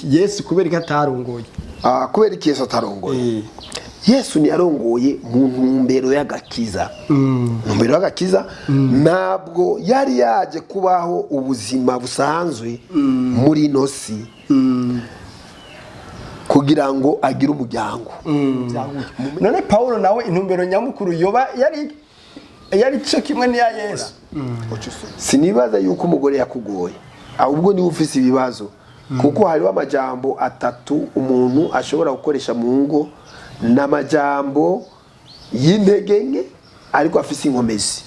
Iki Yesu kubera ko atarongoye? Ah, kubera iki Yesu atarongoye? Yesu ntiyarongoye mu ntumbero y'agakiza. Ntumbero y'agakiza, ntabwo yari yaje kubaho ubuzima busanzwe muri ino si kugira ngo agire umuryango. None Paulo nawe, intumbero nyamukuru yoba yari cyo kimwe n'iya Yesu? Sinibaza yuko umugore yakugoye, ahubwo niba ufise ibibazo, kuko hariho amajambo atatu umuntu ashobora gukoresha mu ngo, ni amajambo y'intege nke ariko afise inkomezi.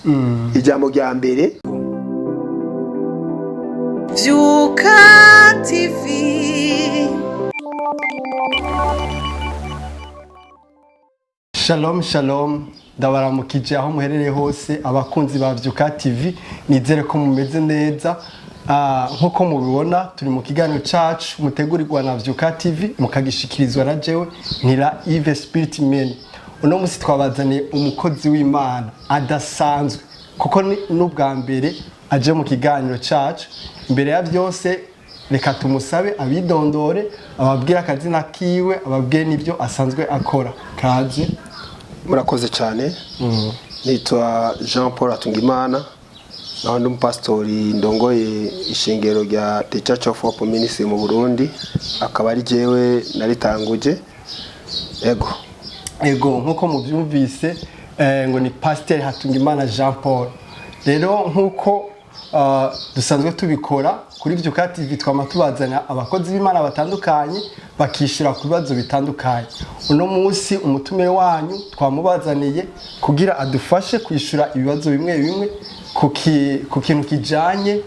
Ijambo rya mbere: Vyuka TV. Shalom shalom, ndabaramukije aho muherereye hose, abakunzi ba Vyuka TV. Nizere ko mumeze neza. Nk'uko mubibona, turi mu kiganiro cacu mutegurirwa na Vyuka TV, mukagishikirizwa na jewe Ntira Yves Spirit Man. Uno musi twabazaniye umukozi w'Imana adasanzwe, kuko ni n'ubwa mbere aje mu kiganiro cacu. Imbere ya byose, reka tumusabe abidondore, ababwire akazina kiwe, ababwire n'ibyo asanzwe akora. Kaze. Murakoze cyane. Nitwa Jean Paul Hatungimana, naho ndi umupasitori, ndongoye ishengero rya The Church of Hope Ministry mu Burundi, akaba ari jewe naritanguje, ego. Ego, nk'uko mubyumvise, ngo ni Pasiteri Hatungimana Jean Paul. Rero nk'uko dusanzwe tubikora kuri Vyuka TV, twama tubazana abakozi b'Imana batandukanye bakishyura ku bibazo bitandukanye. Uno munsi umutumire wanyu twamubazaniye kugira adufashe kwishyura ibibazo bimwe bimwe ku kintu kijanye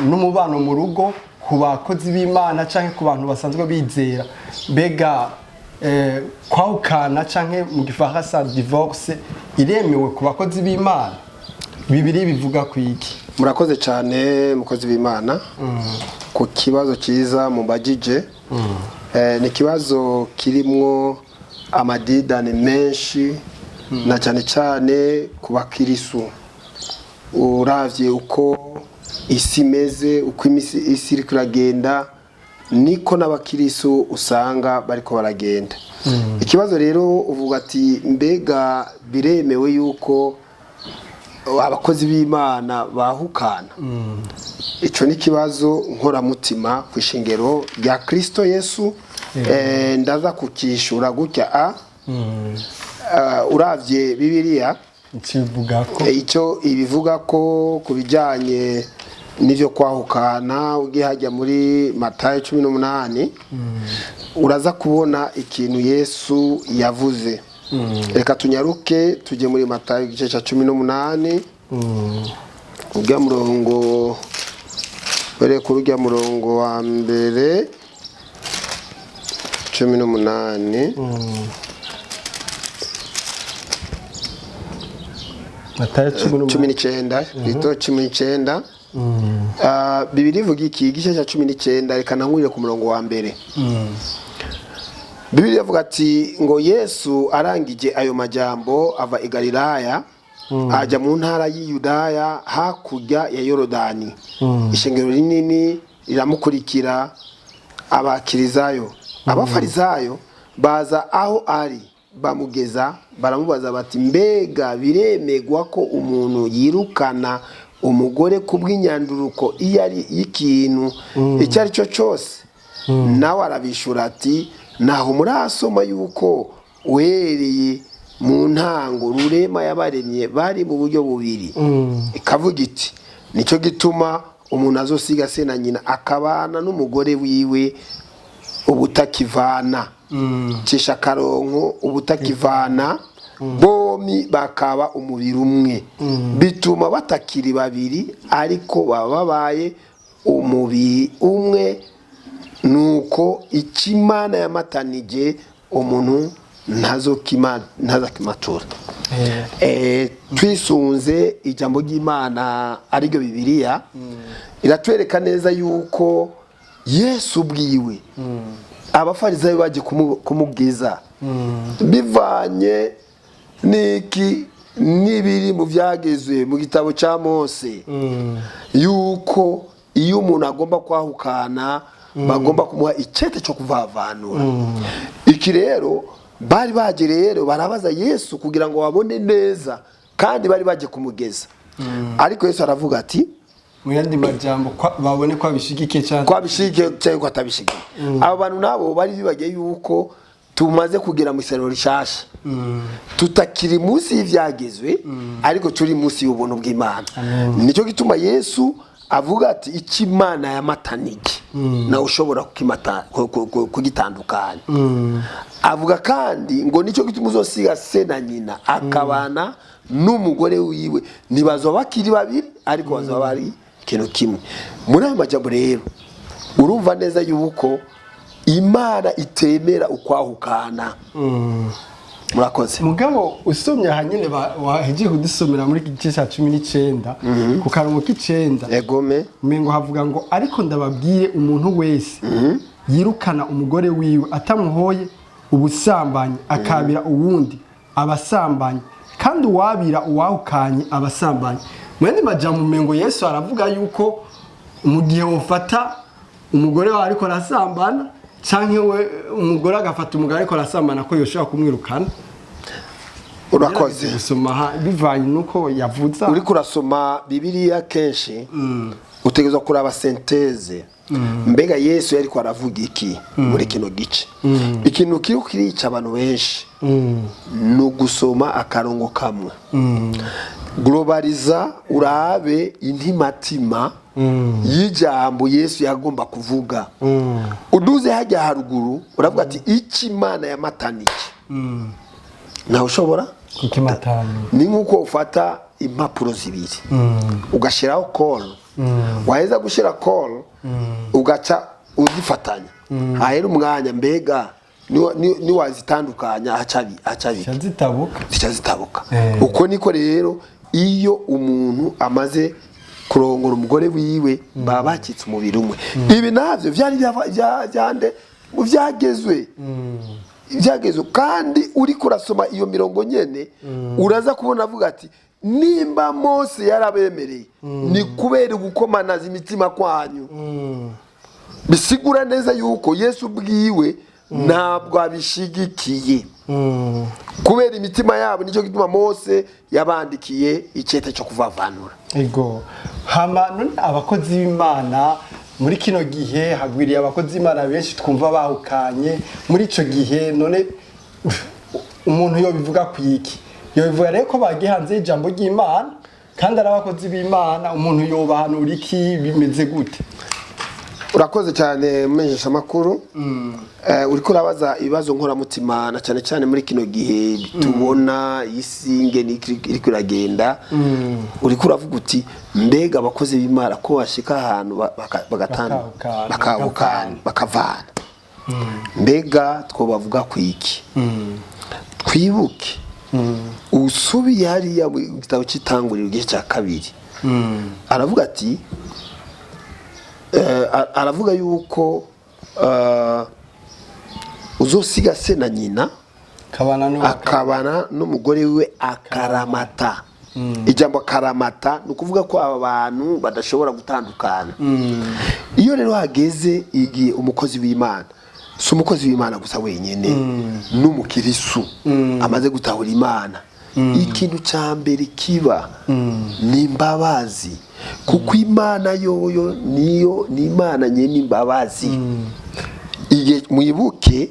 n'umubano mu rugo ku bakozi b'Imana cyangwa ku bantu basanzwe bizera. Mbega kwahukana, canke mu Gifaransa divorce, iremewe ku bakozi b'Imana? Bibiri bivuga ku iki? Murakoze cyane, mukozi w'Imana, ku kibazo cyiza mubajije. Ni ikibazo kirimwo amadidane menshi, na cyane cyane ku bakirisu. Uravye uko isi imeze, uko isi iriko iragenda, niko n'abakirisu usanga bariko baragenda. Ikibazo rero uvuga ati: mbega biremewe yuko abakozi b'Imana bahukana? Ico ni ikibazo nkoramutima ku ishengero rya Kristo Yesu. Ndaza kukishura gutya: a uravye Bibiliya, kivuga ko icyo ibivuga ko ku bijyanye n'ibyo kwahukana, ugiye hajya muri Matayo 18, uraza kubona ikintu Yesu yavuze. Reka tunyaruke tujye muri Matayo igice cya 18, urya murongo, uhereye kuri urya murongo wa mbere, 18. Matayo 18. 19 bito, 19. Bibiri ivuga iki? Igice cya 19, reka nangurire ku murongo wa mbere. Bibiri ivuga ati ngo: "Yesu arangije ayo majambo, ava i Galilaya ajya mu ntara y'i Yudaya hakurya ya Yorodani. Ishengero rinini riramukurikira, abakirizayo. Abafarisayo baza aho ari, bamugeza, baramubaza bati: mbega biremegwa ko umuntu yirukana umugore ku bw'inyanduruko iyo ari y'ikintu icyo ari cyo cyose? Nawe arabishura ati: naho murasoma yuko uhereye mu ntango Rurema yabaremye bari mu buryo bubiri, ikavuga iti: nicyo gituma umuntu azosiga se na nyina akabana n'umugore wiwe ubutakivana, cisha akaronko, ubutakivana, bombi bakaba umubiri umwe. Bituma batakiri babiri, ariko baba babaye umubiri umwe. Nuko icyo Imana yamatanije, umuntu ntazakimatura." Twisunze ijambo ry'Imana, ariryo Bibiliya, iratwereka neza yuko Yesu ubwiwe abafarisayo baje kumubwiza bivanye n'iki, n'ibiri mu byagezwe mu gitabo cya Mose, yuko iyo umuntu agomba kwahukana. Bagomba kumuha icete cyo kuvavanura. Iki rero bari baje rero barabaza Yesu kugira ngo babone neza, kandi bari baje kumugeza, ariko Yesu aravuga ati Mu yandi majambo, babone ko abishigikiye cyane. Ko abishigikiye cyangwa ko atabishigikiye. Abo bantu nabo bari bibagiye yuko tumaze kugera mu isezerano rishasha, tutakiri munsi y'ibyagezwe, ariko turi munsi y'ubuntu bw'Imana. Nicyo gituma Yesu avuga ati: "Icyo Imana yamatanije nawe ushobora kugitandukanya." Avuga kandi ngo: "Nicyo gituma uzosiga se na nyina akabana n'umugore wiwe, ntibazoba bakiri babiri, ariko bazoba bari ikintu kimwe." Muri ayo majambo rero urumva neza yuko Imana itemera ukwahukana. Murakoze. Mugabo usomye aha nyine wahejeje kudusomera muri iki gice cya 19 ku karongo k'icenda, Egome. Umengo havuga ngo: "Ariko ndababwire, umuntu wese yirukana umugore wiwe atamuhoye ubusambanyi akabira uwundi abasambanyi, kandi uwabira uwahukanye abasambanyi." Mu yandi majambo, umengo Yesu aravuga yuko mu gihe wofata umugore wawe ariko arasambana, canke we umugore agafata umugabo ariko arasambana, ko yoshobora kumwirukana. Urakoze. Gusoma aha bivanye nuko yavuza. Uriko urasoma Bibiliya kenshi utegerezwa kuraba synthèse. Mbega Yesu yariko aravuga iki muri kino gice? Ikintu kiri kirica abantu benshi ni ugusoma akarongo kamwe. Globaliza, urabe intimatima y'ijambo Yesu yagomba kuvuga. Uduze hajya haruguru, uravuga ati: "Icyo Imana yamatanije ntawe ushobora Kukimatana. Ni nk'uko ufata impapuro zibiri ugashyiraho colle, waheza gushyira colle ugaca uzifatanya, hahera umwanya, mbega niwazitandukanya haca bike? Zitabuka. Zica zitabuka. Eh. Uko niko rero iyo umuntu amaze kurongora umugore wiwe baba bakitse umubiri umwe. Ibi navyo vyari vyande mu vyagezwe, ibyagezwe. Kandi uri kurasoma iyo mirongo nyene uraza kubona avuga ati: "Nimba Mose yarabemereye ni kubera gukomanaza imitima kwanyu." Bisigura neza yuko Yesu ubwiwe ntabwo abishigikiye kubera imitima yabo. Nicyo gituma Mose yabandikiye icete cyo kuvavanura. Ego. Hama none abakozi b'Imana muri kino gihe, hagwiriye abakozi b'Imana benshi twumva bahukanye muri ico gihe. None umuntu yobivuga kwiki? Yobivuga rero ko bagiye hanze y'ijambo ry'Imana kandi ari abakozi b'Imana? Umuntu yobahanura iki? Bimeze gute? Urakoze cyane, mumenyesha amakuru. Uriko urabaza ibibazo nkoramutima, na cyane cyane muri kino gihe tubona isi ingene iriko iragenda. Uriko uravuga uti: "Mbega abakozi b'Imana ko bashika ahantu Bakahukana, bakahukana, bakavana, mbega twobavuga ku iki?" Twibuke usubiye hariya mu gitabo cy'Itanguriro, igice cya kabiri, aravuga ati aravuga yuko uzosiga se na nyina kabana n'uwa akabana n'umugore wiwe akaramata. Ijambo akaramata ni ukuvuga ko aba bantu badashobora gutandukana. Iyo rero hageze igihe umukozi w'Imana, si umukozi w'Imana gusa wenyine, n'umukirisu amaze gutahura Imana, ikintu cya mbere kiba ni imbabazi, kuko Imana yoyo niyo ni Imana nyene imbabazi. Igihe mwibuke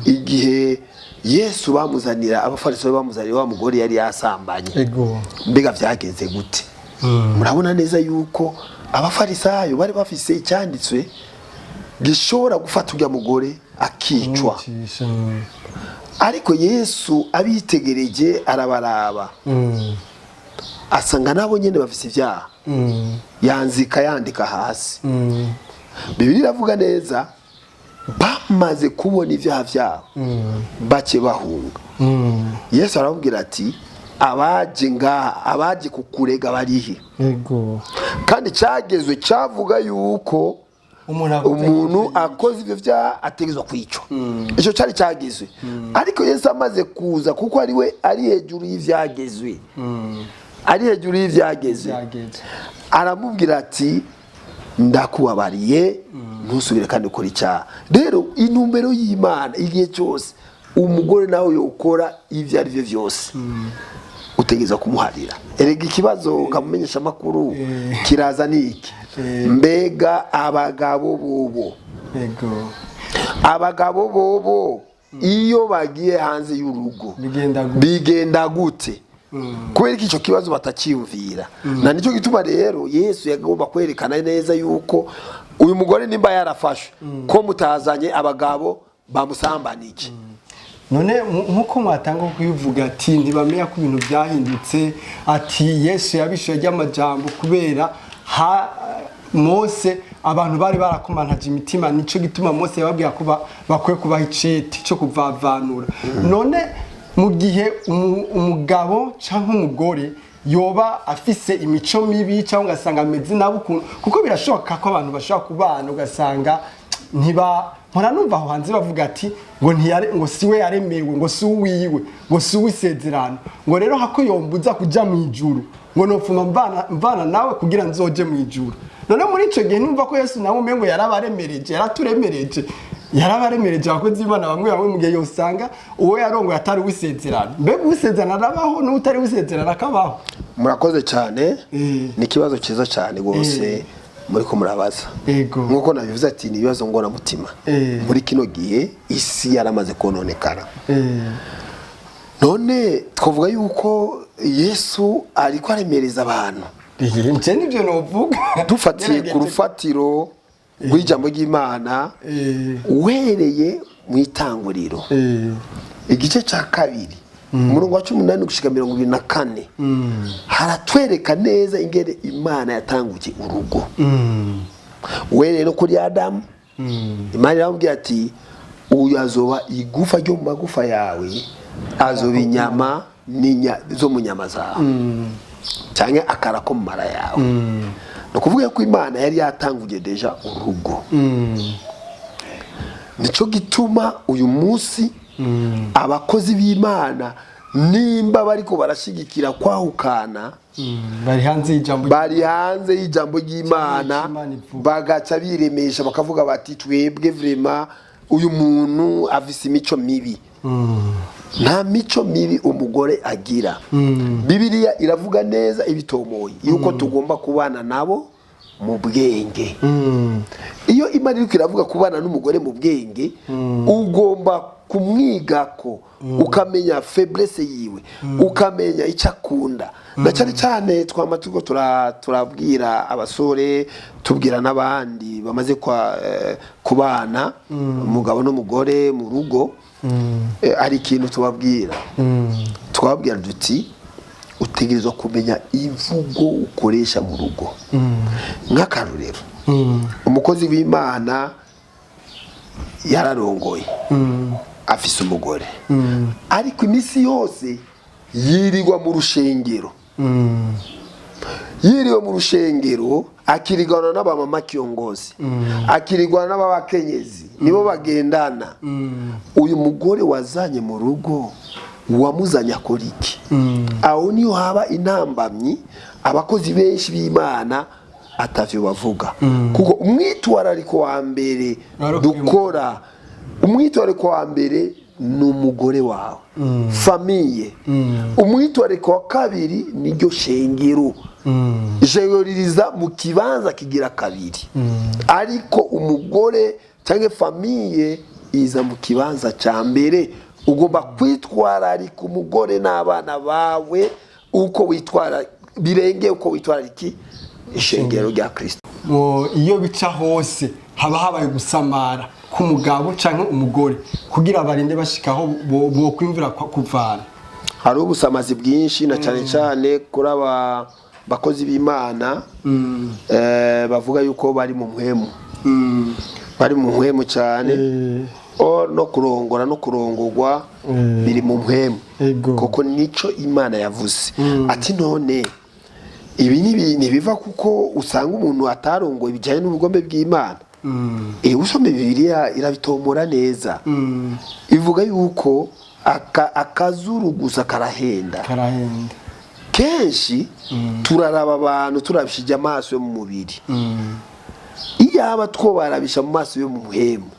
igihe Yesu bamuzanira, Abafarisayo bamuzanira wa mugore yari yasambanye, mbega vyagenze gute? Murabona neza yuko Abafarisayo bari bafise icyanditswe gishobora gufata urya mugore akicwa. Kumwicisha. Ariko Yesu abitegereje, arabaraba, asanga nabo nyene bafise ibyaha, yanzika yandika hasi. Bibiliya iravuga neza, bamaze kubona ibyaha byabo bake bahunga. Yesu arababwira ati: "Abaje ngaha, abaje kukurega barihe?" Kandi cyagezwe cyavuga yuko umuntu akoze umuntu akoze ibyo byaha ategerezwa kwicwa. Icyo cyari cyagezwe. Ariko Yesu amaze kuza, kuko ari we ari hejuru y'ibyagezwe, ari hejuru y'ibyagezwe, Byagezwe. aramubwira ati: Ndakubabariye, ntusubire kandi gukora icyaha. Rero intumbero y'Imana, igihe cyose umugore nawe yokora ibyo ari byo byose, utegereza kumuharira. Erega ikibazo ukamumenyesha amakuru kiraza ni iki: mbega abagabo bobo, abagabo bobo iyo bagiye hanze y'urugo Bigenda gute? Bigenda gute? Kubera ko icyo kibazo batakiyumvira, na nicyo gituma rero Yesu yagomba kwerekana neza yuko uyu mugore nimba yarafashwe, ko mutazanye abagabo bamusambanije. None nk'uko mwatanga kubivuga ati ntibamenya ko ibintu byahindutse, ati Yesu yabishuye ry'amajambo kubera ha Mose abantu bari barakomantaje imitima, nico gituma Mose yababwira ko bakwiye kubaha icete cyo kuvavanura. None mu gihe umugabo cyangwa umugore yoba afise imico mibi, cyangwa ugasanga ameze nabi ukuntu, kuko birashoboka ko abantu bashobora kubana ugasanga ntiba, mpora numva aho hanze bavuga ati ngo ntiyare, ngo siwe yaremewe, ngo si uwiwe, ngo si uw'isezerano, ngo rero hako yombuza kuja mu ijuru, ngo nopfuma mvana nawe kugira nzoje mu ijuru. None muri ico gihe numva ko Yesu nawe umengo yarabaremereje, yaraturemereje, yarabaremereje abakozi b'Imana bamwe bamwe, mu gihe yosanga uwo yarongoye atari uw'isezerano. Mbega uw'isezerano arabaho n'utari uw'isezerano akabaho? Murakoze cyane. Ni ikibazo cyiza cyane rwose muri ko murabaza. Nk'uko nabivuze ati ni ibibazo ngoramutima. Muri kino gihe isi yaramaze kononekara. None twavuga yuko Yesu ariko aremereza abantu? Nje nivyo novuga. Dufatiye ku rufatiro rw'ijambo ry'Imana, uhereye mu Itanguriro igice cya 2, umurongo wa 18 gushika 24, haratwereka neza ingene Imana yatanguje urugo. Uhereye no kuri Adamu, Imana iramubwira ati: "Uyu azoba igufa ryo mu magufa yawe, azoba inyama zo mu nyama zawe, cyangwa akara ko mu mara yawe." Ni ukuvuga ko Imana yari yatanguje déjà urugo. Nicyo gituma uyu munsi abakozi b'Imana nimba bariko barashyigikira kwahukana, bari hanze y'ijambo. Bari hanze y'ijambo ry'Imana. Imana ivuga. Bagaca biremesha bakavuga bati: "Twebwe vraiment uyu muntu afise imico mibi." Nta mico mibi umugore agira. Bibiliya iravuga neza ibitomoye yuko tugomba kubana nabo mu bwenge. Iyo Imana iriko iravuga kubana n'umugore mu bwenge, ugomba kumwigako, ukamenya faiblesse yiwe, ukamenya icyo akunda. Na cyane cyane twama turiko turabwira abasore, tubwira n'abandi bamaze kubana, umugabo n'umugore mu rugo. Hari ikintu tubabwira, twababwira duti: "Utegerezwa kumenya imvugo ukoresha mu rugo." Nk'akarorero, umukozi w'Imana yararongoye, afise umugore, ariko iminsi yose yirirwa mu rushengero, yiriwe mu rushengero, akirigwana n'abamama kiongozi, akirigwana n'ababakenyezi, nibo bagendana. Uyu mugore wazanye mu rugo, wamuzanye akora iki? Aho niyo haba intambamyi. Abakozi benshi b'Imana atavyo bavuga, kuko umwitwarariko wa mbere Wari dukora, umwitwarariko wa mbere ni umugore wawe, famille. Umwitwarariko wa kabiri niryo shengero. Ishengero ririza mu kibanza kigira kabiri, ariko umugore cyangwa famille iza mu kibanza cya mbere. Ugomba kwitwararika umugore n'abana bawe uko witwara, birengeye uko witwararika ishengero rya Kirisito. Ngo iyo bica hose haba habaye gusamara k'umugabo canke umugore kugira barinde bashikaho bokwimvira kuvana. Hari ubusamazi bwinshi, na cyane cyane kuri aba bakozi b'Imana bavuga yuko bari mu mpwemu, bari mu mpwemu cyane. O no kurongora no kurongorwa biri mu mpwemu, kuko nico Imana yavuze ati none ibi ntibiva kuko usanga umuntu atarongoye bijyanye n'ubugombe bw'Imana. Usome Bibiliya irabitomora neza, ivuga yuko akazuru gusa karahenda. Karahenda. Kenshi turaraba abantu turabishije amaso yo mu mubiri. Iyaba twobarabisha mu maso yo mu muhemu,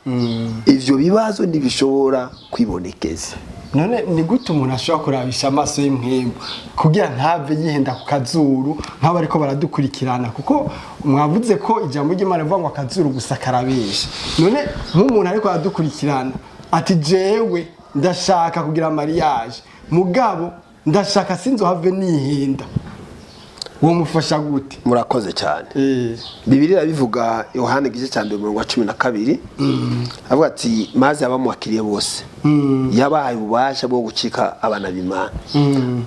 ivyo bibazo ntibishobora kwibonekeza. None ni gute umuntu ashobora kurabisha amaso y'impwemu kugira ntave yihenda ku kazuru, nk'abo ariko baradukurikirana? Kuko mwavuze ko ijambo ry'Imana rivuga ngo akazuru gusa karabesha. None nk'umuntu ariko aradukurikirana ati: "Jewe ndashaka kugira mariage, mugabo ndashaka sinzohave nihenda", uwo mufasha gute? Murakoze cyane. Bibiliya irabivuga, Yohana igice cya 1 umurongo wa 12, avuga ati: "Maze abamwakiriye bose yabahaye ububasha bwo gucika abana b'Imana.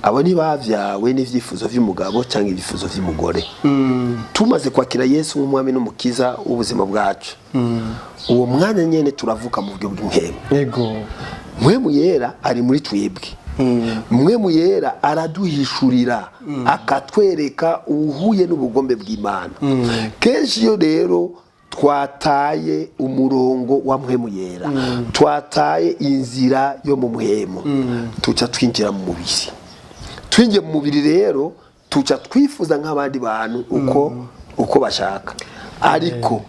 Abo ntibavyawe n'ivyifuzo vy'umugabo cyangwa ibyifuzo vy'umugore." Tumaze kwakira Yesu nk'umwami n'umukiza w'ubuzima bwacu, uwo mwanya nyene turavuka mu buryo bw'impwemu. Mpwemu Yera ari muri twebwe. Mpwemu Yera araduhishurira, akatwereka ubuhuye n'ubugombe bw'Imana. Kenshi iyo rero twataye umurongo wa Mpwemu Yera, twataye inzira yo mu muhemu, tuca twinjira mu mubiri. Twinjiye mu mubiri rero, tuca twifuza nk'abandi bantu uko bashaka. Ariko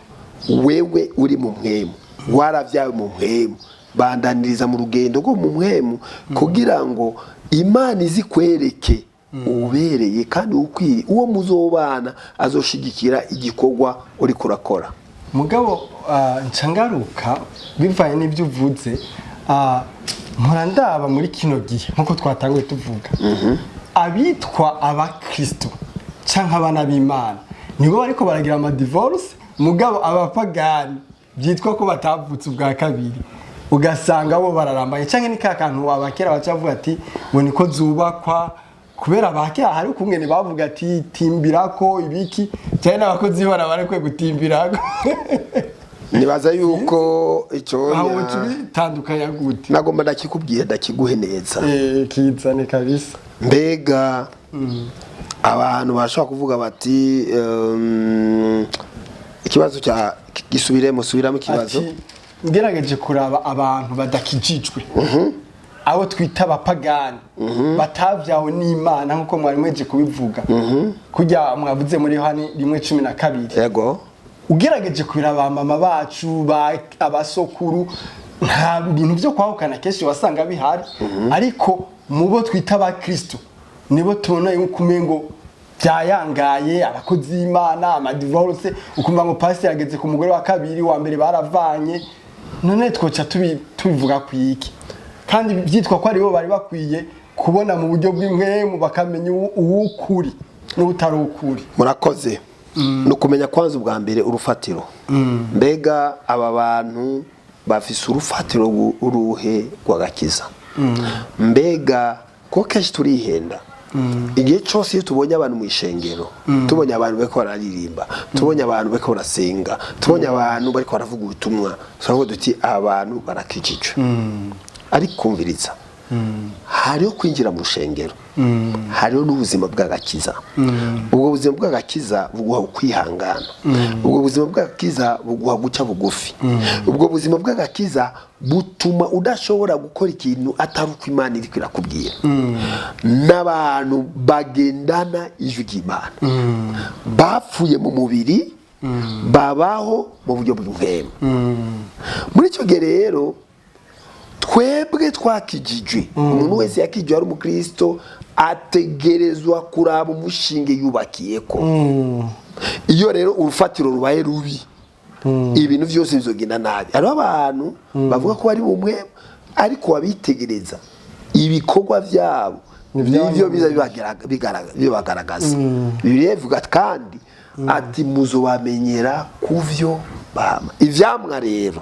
wewe uri mu mpwemu, warabyawe mu mpwemu, bandaniriza mu rugendo rwo mu mpwemu kugira ngo Imana izikwereke ubereye kandi ukwiriye uwo muzobana, azoshigikira igikorwa uri kurakora. Mugabo nca ngaruka bivanye n'ibyo uvuze. Mpora ndaba muri kino gihe, nk'uko twatanguye tuvuga, abitwa abakristo canke abana b'Imana nibo bariko baragira amadivorce, mugabo abapagani byitwa ko batavutse ubwa kabiri ugasanga bo bararambanye. Canke ni ka kantu abakera baca bavuga ati ngo niko zubakwa, kubera abakera hari ukungene bavuga ati timbirako ibiki, cyane n'abakozi b'Imana barekwe gutimbirako. Nibaza yuko icyo Aho tubitandukanya gute? Nagomba ndakikubwiye, ndakiguhe neza. Kizane kabisa. Mbega abantu bashobora kuvuga bati ikibazo cya gisubiremo, subiramo ikibazo. Ati ngerageje kuraba abantu badakijijwe, abo twita abapagani batavyawe n'Imana, nk'uko mwari mweje kubivuga, kurya mwavuze muri Yohani 1:12. Ugerageje kubiraba, mama bacu abasokuru, nta bintu byo kwahukana kenshi wasanga bihari. Ariko mu bo twita abakristo nibo tubona yuko umengo byayangaye, abakozi b'Imana, amadivorce, ukumva ngo pasiteri ageze ku mugore wa kabiri, wa mbere baravanye. None twoca tubivuga ku iki, kandi byitwa ko aribo bari bakwiye kubona mu buryo bw'impwemu, bakamenya uwukuri n'utari ukuri? Murakoze. Ni ukumenya kwanza ubwa mbere urufatiro. Mbega aba bantu bafise urufatiro uruhe rw'agakiza? Mbega ko kenshi turihenda, igihe cyose iyo tubonye abantu mu ishengero, tubonye abantu bariko bararirimba, tubonye abantu bariko barasenga, tubonye abantu bariko baravuga ubutumwa, turavuga duti: "Aba bantu barakijijwe." Ariko kumviriza, hariho kwinjira mu rushengero, hariho n'ubuzima bw'agakiza. Ubwo buzima bw'agakiza buguha kwihangana, ubwo buzima bw'agakiza buguha guca bugufi, ubwo buzima bw'agakiza butuma udashobora gukora ikintu atari uko Imana iri irakubwira. N'abantu bagendana ijwi ry'Imana bapfuye mu mubiri, babaho mu buryo bw'impwemu. Muri icyo gihe rero, twebwe twakijijwe, umuntu wese yakijijwe ari umukristo ategerezwa kuraba umushinge yubakiye ko. Iyo rero urufatiro rubaye rubi, ibintu byose bizogenda nabi. Hariho abantu bavuga ko bari bumwe, ariko wabitegereza ibikorwa byabo nivyo biza bibagaragaza. Bibiliya ivuga kandi ati: "Muzobamenyera kuvyo bama." Ivyamwa rero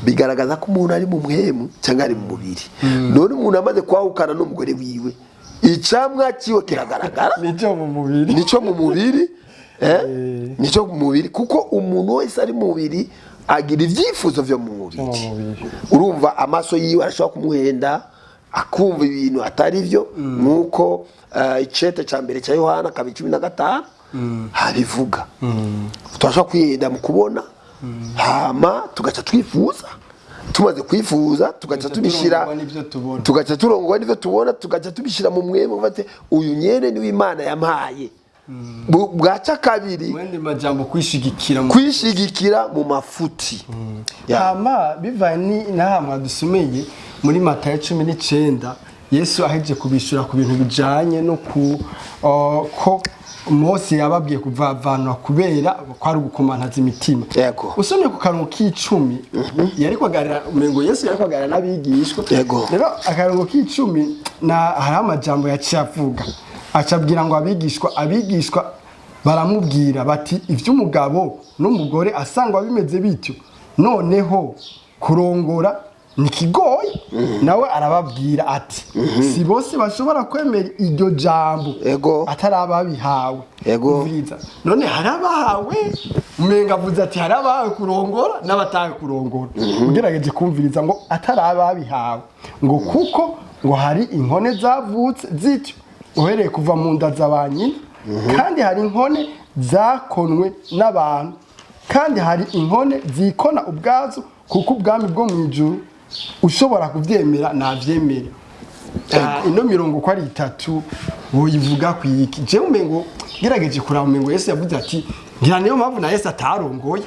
bigaragaza ko umuntu ari mu mpwemu cyangwa ari mu mubiri. None umuntu amaze kwahukana n'umugore wiwe, icamwa ciwe kiragaragara. Nicyo mu mubiri. Nico mu mubiri, eh? Nico mu mubiri, kuko umuntu wese ari mu mubiri agira ibyifuzo vyo mu mubiri. Mu mubiri. Urumva, amaso yiwe arashobora kumuhenda, akumva ibintu atari byo, nk'uko icete cya mbere cya Yohana 2:15 habivuga. Turashobora kwihenda mu kubona, hama tugaca twifuza, tumaze kwifuza tugaca tubishyira turongorwa n'ivyo tubona. Tugaca turongorwa n'ivyo tubona, tugaca tubishyira mu mwemu, bati: "Uyu nyene niwe Imana yampaye." Bwaca kabiri, Mu yandi majambo, kwishigikira mu kwishigikira mu mafuti. Ya. Hama bivanye n'aha dusomeye muri Matayo 19, Yesu aheje kubishura ku bintu bijanye no ku ko Mose yababwiye kuvavanwa kubera ko ari ugukomantaza imitima. Usomye ku karongo k'icumi, yari kwaganira, umengo Yesu yari kwaganira n'abigishwa. Rero akarongo k'icumi na hariho amajambo yaciye avuga, acabwira ngo abigishwa baramubwira bati: "Iby'umugabo n'umugore asangwa bimeze bityo, noneho kurongora ntikigoye." Nawe arababwira ati: "Si bose bashobora kwemera iryo jambo, atari ababihawe." Umviriza. None hari abahawe, umenga avuze ati hari abahawe kurongora n'abatahawe kurongora. Ugerageje kumviriza ngo atari ababihawe, ngo kuko ngo hari inkone zavutse zityo uhereye kuva mu nda za ba nyina, kandi hari inkone zakonwe n'abantu, kandi hari inkone zikona ubwazo, kuko ubwami bwo mu ijuru ushobora kubyemera nabyemere. Ino mirongo uko ari itatu woyivuga ku iki? Jewe umengo ngerageje kuraba, umengo Yesu yavuze ati ngira niyo mpamvu na Yesu atarongoye.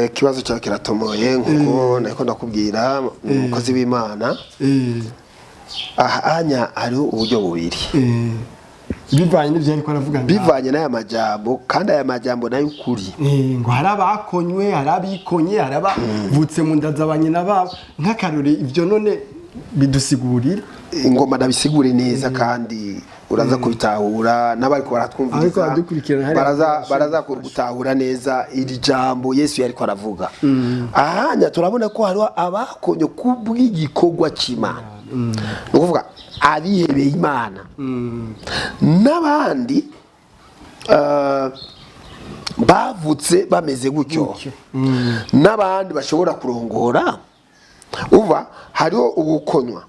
Ikibazo cyawe kiratomoye, nkuko nariko ndakubwira, umukozi w'Imana. Aha anya hariho uburyo bubiri. Bivanye n'ivyo ariko aravuga ngaha. Bivanye n'aya majambo, kandi aya majambo nayo ukuri. Ngo hari abakonywe, hari abikonye, hari abavutse mu nda za ba nyina babo, nk'akarore ivyo none bidusigurira. Ingoma ndabisigure neza, kandi uraza kubitahura n'abariko Ariko baratwumviriza. abadukurikirana hariya Baraza barashobora. Baraza gutahura neza iri jambo Yesu yariko aravuga. Ahanya turabona ko hariho abakonye kubw'igikorwa c'Imana, ni ukuvuga abihebeye Imana, n'abandi bavutse bameze gutyo, Gutyo. n'abandi bashobora kurongora. Uva hariho ugukonywa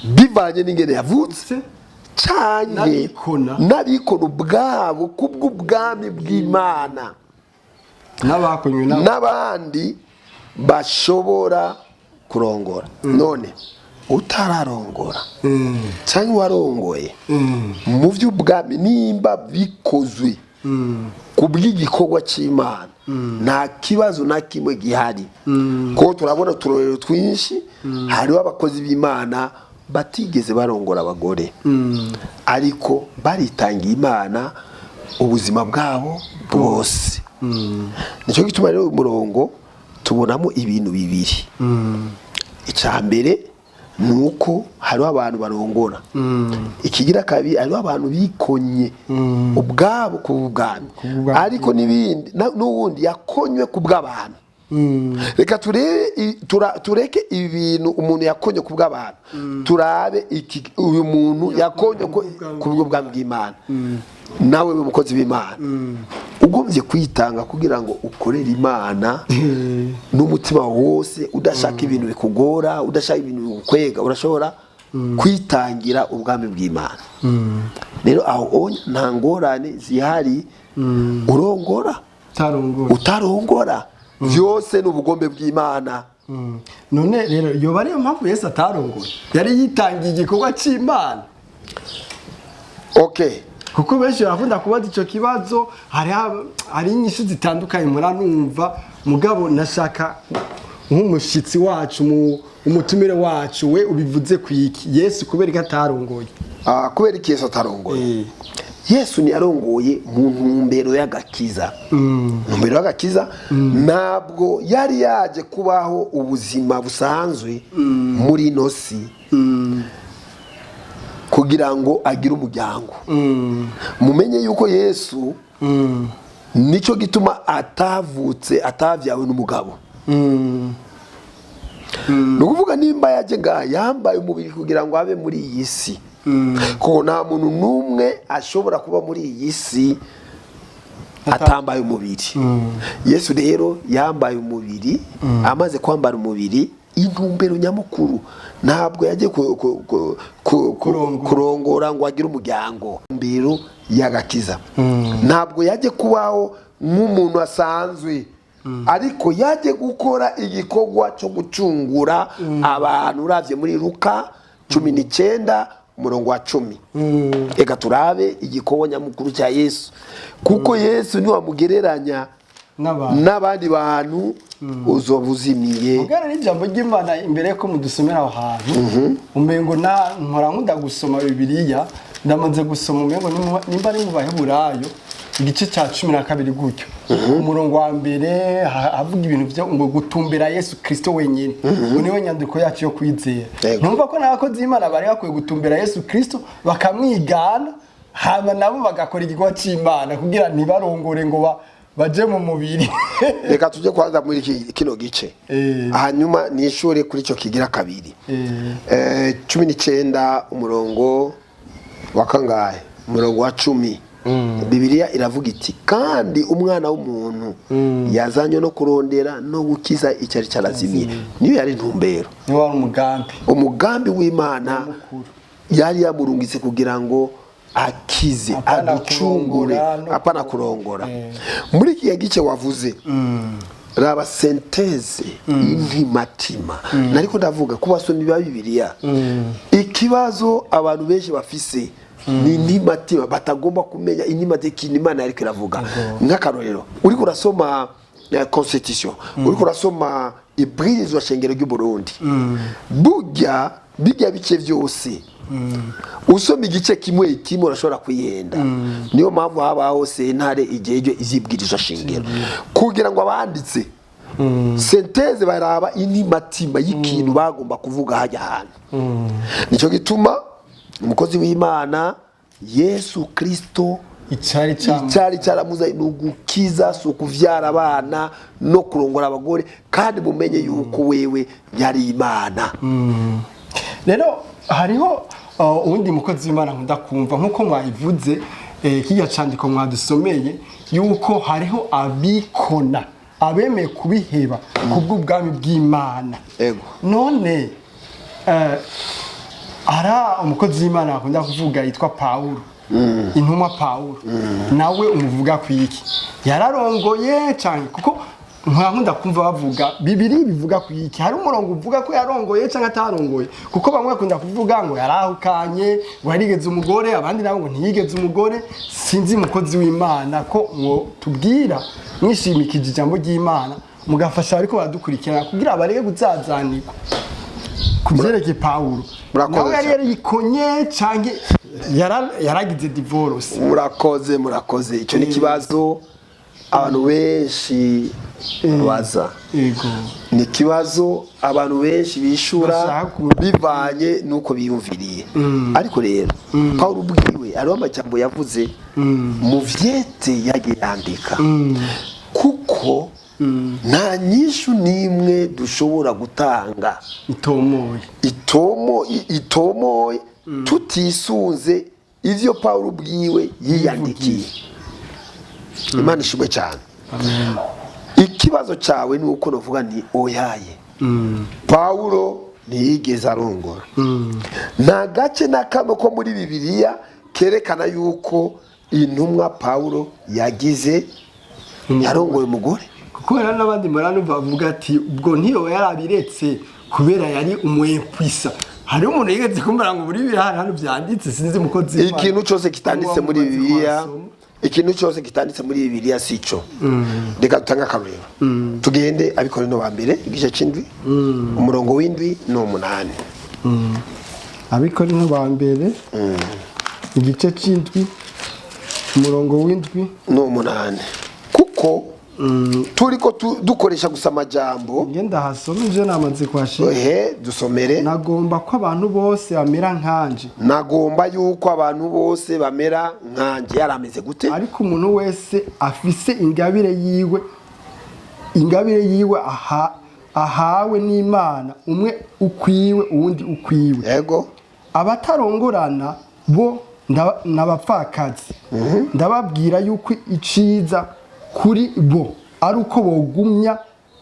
bivanye n'ingene yavutse, canke N'abikona. n'abikona ubwabo kubw'ubwami bw'Imana, N'abakonywe nabo. N'abandi bashobora kurongora. None utararongora cyangwa warongoye, mu by'ubwami nimba bikozwe ku bw'igikorwa cy'Imana, nta kibazo na kimwe gihari, kuko turabona uturorero twinshi. Hariho abakozi b'Imana batigeze barongora abagore, ariko baritangiye Imana ubuzima bwabo bwose. Nicyo gituma rero uyu murongo tubonamo ibintu bibiri. Icya mbere ni uko hariho abantu barongora. Ikigira kabiri, hariho abantu bikonye ubwabo ku bwami, bw'ubwami. Ariko n'ibindi n'uwundi yakonywe ku bw'abantu. Reka turebe tureke ibi bintu umuntu yakonye ku bw'abantu, turabe iki uyu muntu yakonye ku bw'ubwami bw'Imana. Nawe we mukozi w'Imana ugombye kwitanga kugira ngo ukorere Imana n'umutima wose, udashaka ibintu bikugora, udashaka ibintu bigukwega, urashobora kwitangira ubwami bw'Imana. Rero aho onya nta ngorane zihari, urongora, Utarongora, utarongora, byose ni ubugombe bw'Imana. None rero yoba ariyo mpamvu Yesu atarongoye, yari yitangiye igikorwa cy'Imana? Kuko benshi barakunda kubaza icyo kibazo, hari inyishu zitandukanye muranumva, mugabo nashaka nk'umushyitsi wacu, umutumire wacu, we ubivuze ku iki? Yesu kubera ko atarongoye? Kubera iki Yesu atarongoye? Yesu ntiyarongoye mu ntumbero y'agakiza. Ntumbero y'agakiza, ntabwo yari yaje kubaho ubuzima busanzwe muri ino si kugira ngo agire umuryango. Mumenye yuko Yesu, nicyo gituma atavutse, atavyawe n'umugabo. Ni ukuvuga nimba yaje ngaha yambaye umubiri kugira ngo abe muri iyi si, kuko nta muntu n'umwe ashobora kuba muri iyi si atambaye umubiri. Yesu rero yambaye umubiri. Amaze kwambara umubiri, intumbero nyamukuru ntabwo yagiye Kurongora. Kurongora ngo agire umuryango. Intumbero y'agakiza, ntabwo yaje kubaho nk'umuntu asanzwe, ariko yaje gukora igikorwa cyo gucungura abantu. Uravye muri Luka 19 umurongo wa 10. Reka turabe igikorwa nyamukuru cya Yesu, kuko Yesu niwamugereranya n'abantu n'abandi bantu uzoba uzimiye. Mugana n'ijambo ry'Imana imbere yuko mudusomera aho hantu, umengo na nkora nkunda gusoma Bibiliya, ndamaze gusoma umengo nimba ari mu Baheburayo igice cya 12 gutyo, umurongo wa mbere, havuga ibintu byo ngo gutumbera Yesu Kristo wenyine, ngo niwe nyandiko yacu yo kwizera. Numva ko n'abakozi b'Imana bari bakwiye gutumbera Yesu Kristo, bakamwigana, hama nabo bagakora igikorwa c'Imana kugira ntibarongore ngo baje mu mubiri. Reka tujye kwanza muri kino gice, hanyuma nishure kuri icyo kigira kabiri. 19 umurongo wa kangahe? Umurongo wa 10, Bibiliya iravuga iti: "Kandi Umwana w'umuntu yazanywe no kurondera no gukiza icyari cyarazimiye." Niyo yari intumbero. Niwo wari umugambi. Umugambi w'Imana Nyamukuru. yari yamurungitse kugira ngo akize, Apana aducungure. kurongora no Apana kurongora. Muri iki gice wavuze, raba synthèse y'intimatima nariko ndavuga ku basomyi ba Bibiliya. Ikibazo abantu benshi bafise ni intimatima, batagomba kumenya intimatima, ikintu Imana yariko iravuga. Nk'akarorero, uriko urasoma constitution, uriko urasoma ibwirizwa shengero ry'u Burundi, burya bijya bice byose, usoma igice kimwe kimwe urashobora kwihenda. Niyo mpamvu habaho sentare igihe izibwirizwa shingiro, kugira ngo abanditse synthèse baraba intimatima y'ikintu bagomba kuvuga hajya ahantu. Nicyo gituma umukozi w'Imana Yesu Kristo icari cyamu icyari cyaramuzanye ni ugukiza, si ukuvyara abana no kurongora abagore. Kandi mumenye yuko wewe yari Imana. Rero hariho uwundi mukozi w'Imana nkunda kumva, nk'uko mwabivuze, kirya candiko mwadusomeye, yuko hariho abikona, abemeye kubiheba kubw'ubwami bw'Imana. None ara umukozi w'Imana akunda kuvuga yitwa Pawulo, intumwa Pawulo, nawe umuvuga ku iki? Yararongoye cyane? Kuko nkunda kumva bavuga bibiri bivuga ku iki, hari umurongo uvuga ko yarongoye cyangwa atarongoye? Kuko bamwe bakunda kuvuga ngo yarahukanye, ngo yarigeze umugore, abandi nabo ngo ntiyigeze umugore. Sinzi, umukozi w'Imana, ko ngo tubwira mwishimikije ijambo ry'Imana, mugafasha ariko baradukurikirana kugira bareke kuzazanirwa ku byerekeye Pawulo. Murakoze Nawe yari cyane. yarikonye cyangwa yaragize divorce? Murakoze, murakoze. Icyo ni ikibazo abantu benshi baza. Ni ikibazo abantu benshi bishura Bashaka bivanye n'uko biyumviriye. Ariko rero Paul ubwiwe hariho amajambo yavuze mu vyete yagiye yandika, kuko nta nyishu n'imwe dushobora gutanga itomoye itomoye tutisunze ivyo Paul ubwiwe yiyandikiye. Imana ishimwe cyane. Ikibazo cyawe ni uko navuga ni oyaye, Pawulo ntiyigeze arongora. Nta gace na kamwe ko muri Bibiliya kerekana yuko intumwa Pawulo yagize, yarongoye umugore. Kuko hari n'abandi murano bavuga ati ubwo ntiyo yarabiretse kubera yari umwepwisa. Hari umuntu yigeze kumbara ngo muri biriya hano byanditse, sinzi umukozi w'Imana. Ikintu cyose kitanditse muri Uwo mumaze Bibiliya, kuhasoma. ikintu cyose kitanditse muri Bibiliya si cyo. Reka dutange akarorero, tugende Abikorino ba mbere igice cy'indwi, umurongo w'indwi n'umunani. Abikorino ba mbere igice c'indwi, umurongo w'indwi n'umunani, kuko turi ko dukoresha gusa amajambo. Ngenda hasoma ivyo namaze kuhashira. Ehe, dusomere. Nagomba ko abantu bose bamera nkanje. Nagomba yuko abantu bose bamera nkanjye. Yarameze gute? Ariko umuntu wese afise ingabire yiwe, ingabire yiwe ahawe n'Imana, umwe ukwiwe, uwundi ukwiwe. Abatarongorana bo n'abapfakazi ndababwira yuko iciza kuri bo ari uko bogumya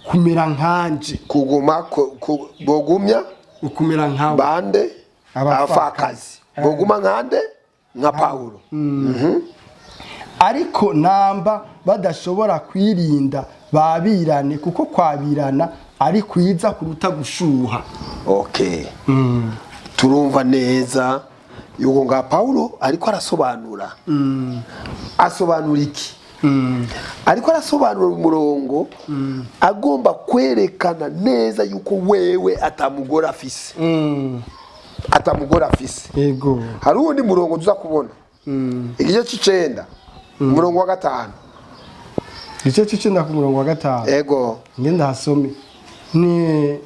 kumera nkanje. Kuguma bogumya ukumera nkawe. Bande? Abapfakazi. Abapfakazi boguma nkande, nka Pawulo. Ariko namba badashobora kwirinda, babirane, kuko kwabirana ari kwiza kuruta gushuha. Okay, turumva neza. Yuko nga Paulo ariko arasobanura, asobanura iki? Ariko arasobanura umurongo agomba kwerekana neza yuko wewe atamugore afise, atamugore afise. Hari uwundi murongo tuza kubona, igice c'icenda, umurongo wa 5. Igice c'icenda ku murongo wa 5. Ego. Ngenda hasome. Ni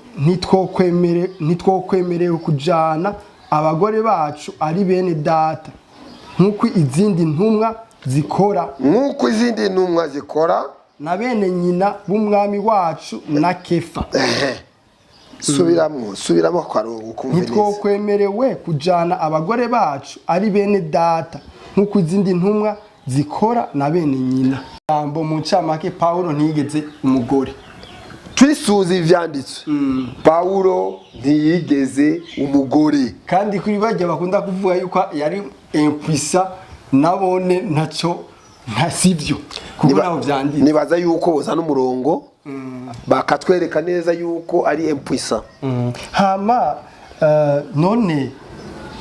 ntitwokwemerewe kujana abagore bacu ari bene data nk'uko izindi ntumwa zikora, nk'uko izindi ntumwa zikora, na bene nyina b'umwami wacu na Kefa. Subiramwo, subiramo ako karongo ukumve neza. Ntitwokwemerewe kujana abagore bacu ari bene data nk'uko izindi ntumwa zikora na bene nyina. Jambo mu ncamake, Pawulo ntiyigeze umugore. Twisuze ivyanditswe, Pawulo ntiyigeze umugore. Kandi kuri bajya bakunda kuvuga yuko yari impuissant, nabone ntacyo nta sivyo, kuko nabo vyanditse. Nibaza yuko bozana umurongo bakatwereka neza yuko ari impuissant. Hama none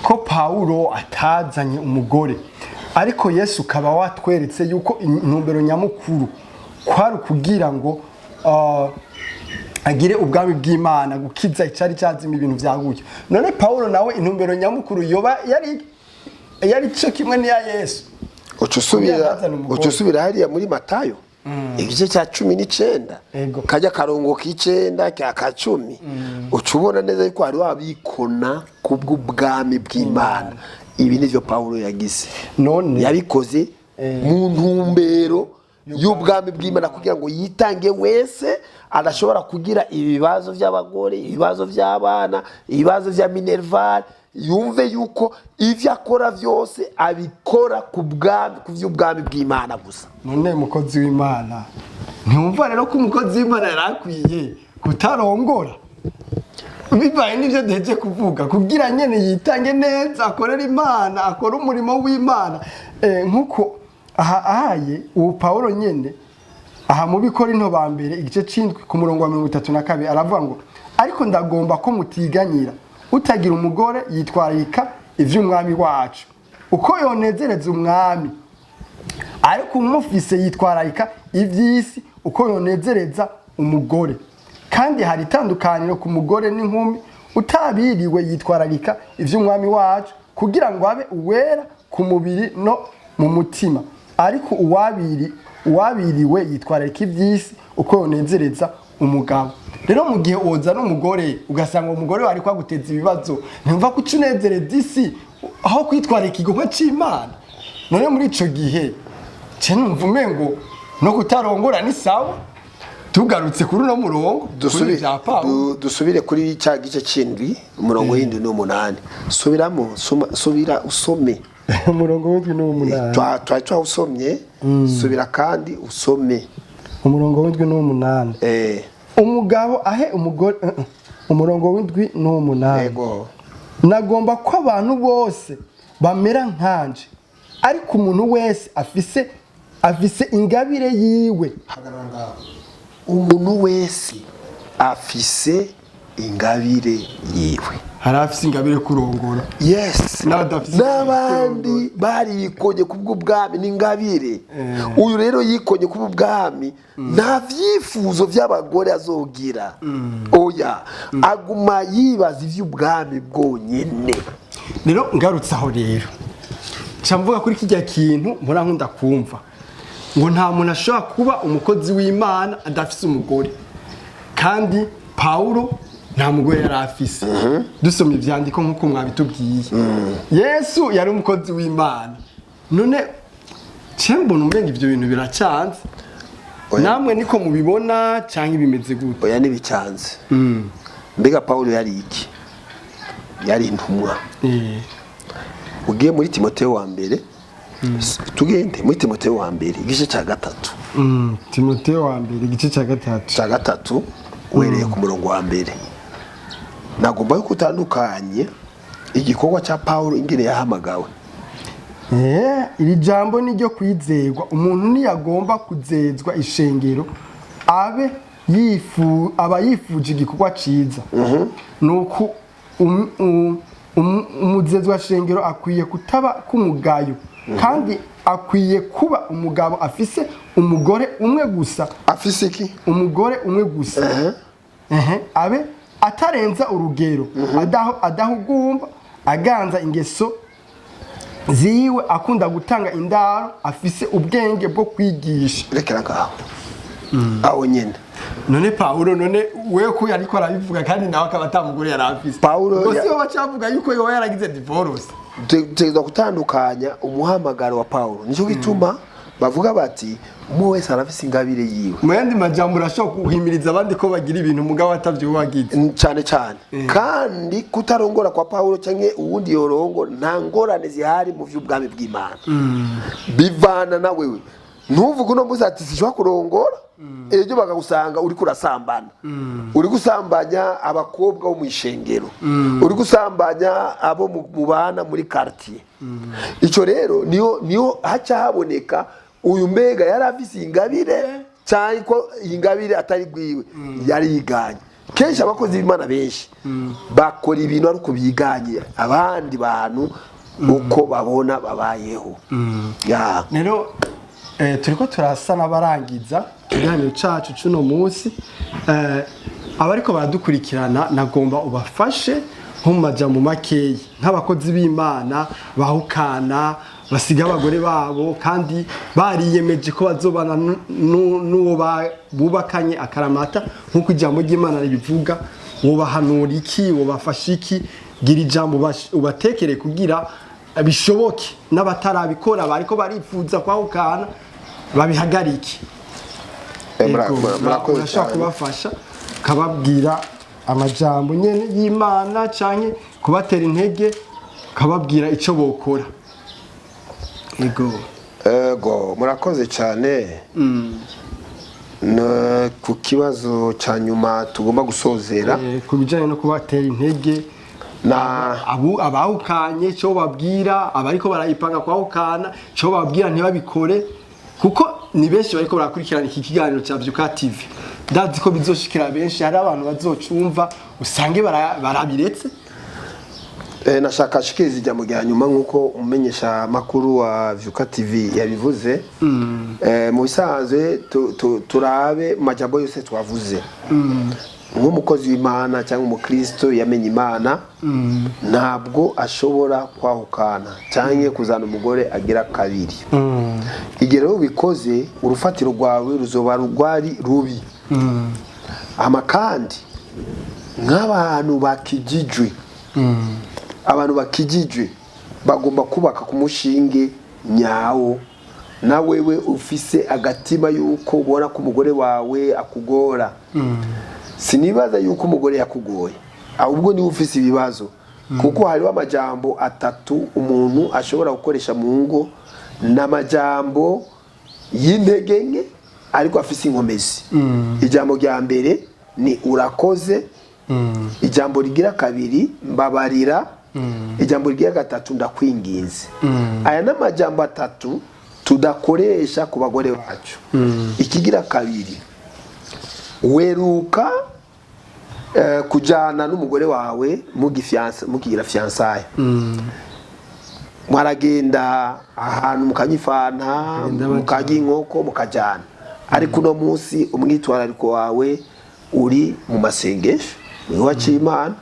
ko Pawulo atazanye umugore, ariko Yesu ukaba watweretse yuko intumbero nyamukuru kwari ukugira ngo agire ubwami bw'Imana, gukiza icari cyazima, ibintu vyaguye, none Pawulo nawe intumbero nyamukuru yoba yari cyo kimwe n'iya Yesu? Uca usubira Kugira ntazane umugore. Uca usubira hariya muri Matayo igice cya 19, kajya karongo k'icenda ka 10, uca ubona neza yuko hariho abikona kubw'ubwami bw'Imana. Ibi nivyo Pawulo yagize. None yabikoze mu ntumbero y'ubwami bw'Imana kugira ngo yitange wese, adashobora kugira ibibazo by'abagore, ibibazo by'abana, ibibazo bya minerval, yumve yuko ivyo akora byose abikora ku bwami, ku by'ubwami bw'Imana gusa. None mukozi w'Imana, ntiwumva rero ko umukozi w'Imana yari akwiye kutarongora, bibaye n'ibyo duheje kuvuga, kugira nyene yitange neza, akorere Imana, akore umurimo w'Imana? Nk'uko aha ahaye ubu Pawulo nyene aha mu Bikorinto ba mbere igice c'indwi ku murongo wa 32 aravuga ngo: "Ariko ndagomba ko mutiganyira. Utagira umugore yitwararika ivy'umwami wacu, uko yonezereza umwami, ariko umufise yitwararika ivy'isi, uko yonezereza umugore. Kandi hari itandukaniro ku mugore n'inkumi. Utabiriwe yitwararika ivy'umwami wacu, kugira ngo abe uwera ku mubiri no mu mutima, ariko uwabiriwe yitwararika ivy'isi, uko yonezereza umugabo." Rero mu gihe woza n'umugore ugasanga uwo mugore wari kwaguteza ibibazo, ntumva ko uca unezereza isi aho kwitwararika igikorwa c'Imana. None muri ico gihe ce numva umengo no kutarongora ni sawa, tugarutse kuri uno murongo kuri vya Pawulo. Dusubire kuri cya gice c'indwi, umurongo w'indwi n'umunani. Subiramo, subira usome. Umurongo w'indwi n'uw'umunani. Twari twawusomye, subira kandi usome. Umurongo w'indwi n'uw'umunani. Umugabo ahe umugore, umurongo w'indwi n'uw'umunani. Ego. "Nagomba ko abantu bose bamera nkanje, ariko umuntu wese afise ingabire yiwe." Hagarara ngaho. Umuntu wese afise ingabire yiwe. Hari afise ingabire kurongora n'abadafise. N'abandi barikonye kubw'ubwami n'ingabire. Uyu rero yikonye kubw'ubwami, nta vyifuzo by'abagore azogira, oya, aguma yibaza ivy'ubwami bwonyene. Rero ngarutse aho rero, nca mvuga kuri kijya kintu mpora nkunda kumva ngo nta muntu ashobora kuba umukozi w'Imana adafise umugore, kandi Pawulo nta mugore yari afise. Dusomye ivyandiko nk'uko mwabitubwiye, Yesu yari umukozi w'Imana. None ce mbona umenga ivyo bintu biracanze. Oya. Namwe niko mubibona canke bimeze gute? Oya, ntibicanze. Mbega Pawulo yari iki? Yari intumwa. Ugiye muri Timoteyo wa mbere, tugende muri Timoteyo wa mbere igice cya 3. Timoteyo wa mbere igice cya 3. Cya 3, uhereye ku murongo wa mbere. Nagomba yuko utandukanye igikorwa cya Pawulo ingene yahamagawe. Iri jambo ni ryo kwizerwa: umuntu ntiyagomba kuzezwa ishengero, abe yifu aba yifuje igikorwa ciza. Nuko Umuzezwa shengero akwiye kutaba k'umugayo, kandi akwiye kuba umugabo afise umugore umwe gusa. Afise iki? Umugore umwe gusa. Ehe, abe atarenza urugero, adahugumba, aganza ingeso ziwe, akunda gutanga indaro, afise ubwenge bwo kwigisha. Rekera ngaho, aho nyene. None Pawulo, none wewe ko ariko arabivuga kandi nawe akaba atamugore yari afise? Pawulo Ubwo si bo bacavuga yuko yoba yaragize divorce? Dutegerezwa gutandukanya umuhamagaro wa Pawulo. Nicyo gituma bavuga bati umwe wese arafise ingabire yiwe. Mu yandi majambo, urashobora guhimiriza abandi ko bagira ibintu, mugabo atavyo wagize. Cyane cyane. Kandi kutarongora kwa Pawulo cyangwa uwundi yorongo, nta ngorane zihari mu by'ubwami bw'Imana. Bivana na wewe. Ntuvuge uno munsi ati sishobora kurongora, ejo bakagusanga uri kurasambana, uri gusambanya abakobwa bo mu ishengero, uri gusambanya abo mubana muri quartier. Icyo rero niyo haca haboneka uyu mbega yari afise ingabire cyangwa ko iyi ngabire atari rwiwe, yari yiganye. Kenshi abakozi b'Imana benshi bakora ibintu ariko biganye abandi bantu uko babona babayeho ya. Rero turiko turasa n'abarangiza ikiganiro cacu cuno munsi. Abariko baradukurikirana, nagomba ubafashe nko mu majambo makeyi, nk'abakozi b'Imana bahukana, basiga abagore babo kandi bariyemeje ko bazobana n'uwo bubakanye akaramata nk'uko ijambo ry'Imana ribivuga. Wobahanura iki? Wobafasha iki? Gira ijambo ubatekere kugira bishoboke n'abatarabikora bariko barifuza kwahukana babihagarike. Yego, Murakoze urashobora cyane. kubafasha ukababwira amajambo nyene y'Imana canke kubatera intege, ukababwira ico bokora. Ego. Ego, murakoze cyane. Ku kibazo cya nyuma tugomba gusozera, Ku bijanye no kubatera intege na abu abahukanye, icyo babwira abariko barayipanga kwahukana, icyo babwira ntibabikore, kuko ni benshi bariko barakurikirana iki kiganiro cya Vyuka TV. Ndazi ko bizoshikira benshi, hari abantu bazocumva usange barabiretse. Nashaka shikiriza ijambo rya nyuma nk'uko umumenyesha makuru wa Vyuka TV yabivuze. Mu bisanzwe turabe mu majambo yose twavuze. Nk'umukozi w'Imana cyangwa umukristo yamenye Imana, ntabwo ashobora kwahukana cyangwa kuzana umugore agira kabiri. Igihe rero ubikoze, urufatiro rwawe ruzoba rwari rubi. Ama kandi nk'abantu bakijijwe, abantu bakijijwe bagomba kubaka ku mushinge nyawo. Na wewe ufise agatima yuko ubona ko umugore wawe akugora, sinibaza yuko umugore yakugoye, ahubwo niwe ufise ibibazo, kuko hariho amajambo atatu umuntu ashobora gukoresha mu ngo. Ni amajambo y'intege nke ariko afise inkomezi. Ijambo rya mbere ni "urakoze", ijambo rigira kabiri "mbabarira", ijambo rigira gatatu "ndakwinginze". Aya ni amajambo atatu tudakoresha ku bagore bacu. Ikigira kabiri, weruka kujyana n'umugore wawe mukigira fiançailles, mwaragenda ahantu mukanywa ifanta, Mukagenda. Mukarya inkoko, mukajyana. Ariko uno munsi umwitwarariko wawe uri mu masengesho, niwe waciye Imana,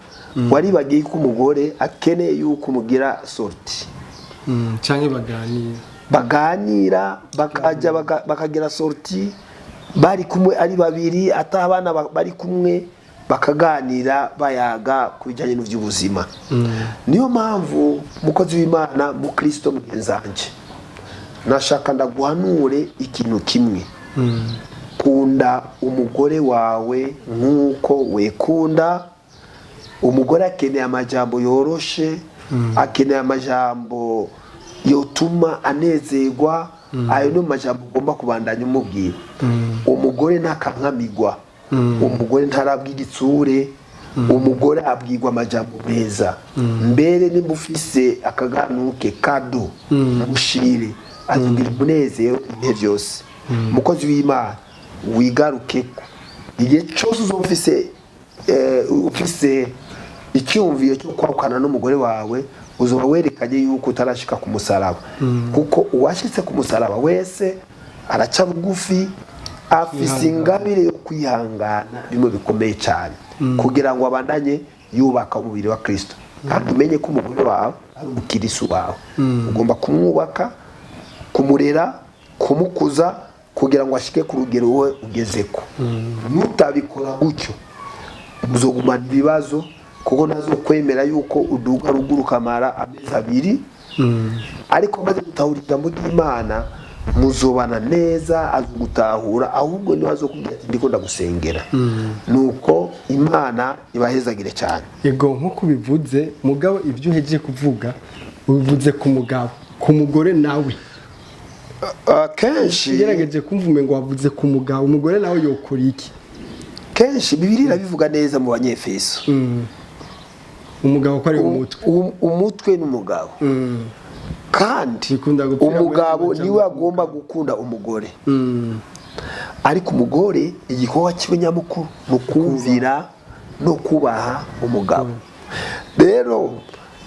waribagiye ko umugore akeneye yuko umugira sortie. Canke baganira. Baganira, bakajya bakagira sortie bari kumwe ari babiri, ata abana bari kumwe, bakaganira, bayaga ku bijyanye n'iby'ubuzima. Niyo mpamvu, mukozi w'Imana, mukristo mugenzanje, nashaka ndaguhanure ikintu kimwe: kunda umugore wawe nk'uko wekunda. Umugore akeneye amajambo yoroshe, akeneye amajambo yotuma anezerwa. Ayo niyo majambo ugomba kubandanya umubwira. Umugore ntakankamigwa, umugore ntarabwa igitsure, umugore abwirwa amajambo meza. Mbere nimba ufise akaganuke kado, mushire, azugira umunezero ibihe byose. Umukozi w'Imana, wigaruke ko igihe cyose uzoba ufise Icyumviro cyo kwahukana n'umugore wawe, uzoba werekanye yuko utarashika ku musaraba, kuko uwashitse ku musaraba wese araca bugufi, afise ingabire yo kwihangana, bimwe bikomeye cyane, kugira ngo abandanye yubaka umubiri wa Kristo. Kandi umenye ko umugore wawe ari umukirisu wawe, ugomba kumwubaka, kumurera, kumukuza, kugira ngo ashike ku rugero wowe ugezeko. Nutabikora gutyo, muzogumana ibibazo, kuko nazo kwemera yuko uduga ruguru ukamara amezi 2. Ariko maze gutahura ijambo ry'Imana, muzobana neza, azogutahura, ahubwo niwe azokubwira ati: "Ndiko ndagusengera." Nuko Imana ibahezagire cyane. Ego, nk'uko ubivuze, mugabo ibyo uhejeje kuvuga ubivuze ku mugabo, ku mugore nawe? Kenshi ugerageje kumva umengo wavuze ku mugabo, umugore nawe yokora iki? Kenshi Bibiliya irabivuga neza mu Banyefeso. Umugabo ko ari umutwe. Umutwe n'umugabo, kandi Bikunda gupfira muri umugabo majambo. niwe agomba gukunda umugore, ariko umugore igikorwa kiwe nyamukuru ni ukumvira no kubaha umugabo. Rero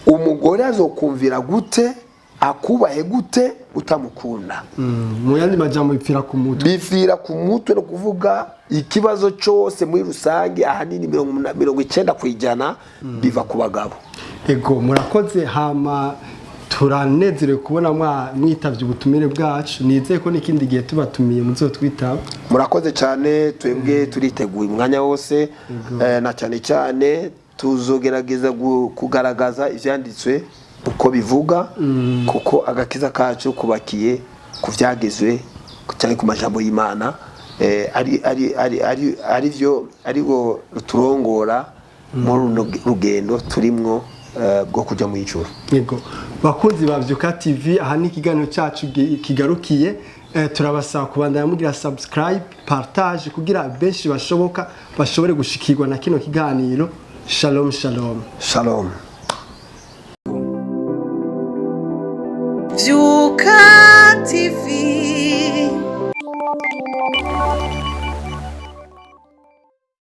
umugore azokumvira gute, akubahe gute utamukunda? Mu yandi majambo, bipfira ku mutwe. Bipfira ku mutwe. No kuvuga ikibazo cyose muri rusange, ahanini 90% biva ku bagabo. Ego, murakoze. Hama turanezerewe kubona mwitavye ubutumire bwacu. Nizeye ko n'ikindi gihe tubatumiye muzotwitaba. Murakoze cyane. Twebwe turiteguye umwanya wose, na cyane cyane tuzogerageza kugaragaza ivyanditswe uko bivuga, kuko agakiza kacu kubakiye ku vyagezwe cyangwa ku majambo y'Imana, ari byo ariko ruturongora muri runo rugendo turimwo bwo kuja mu ijuru. Yego, bakunzi ba Vyuka TV, aha ni ikiganiro cyacu kigarukiye. Turabasaba kubandanya mugira subscribe, partage, kugira benshi bashoboka bashobore gushikirwa na kino kiganiro. Shalom, shalom. Shalom. Vyuka TV.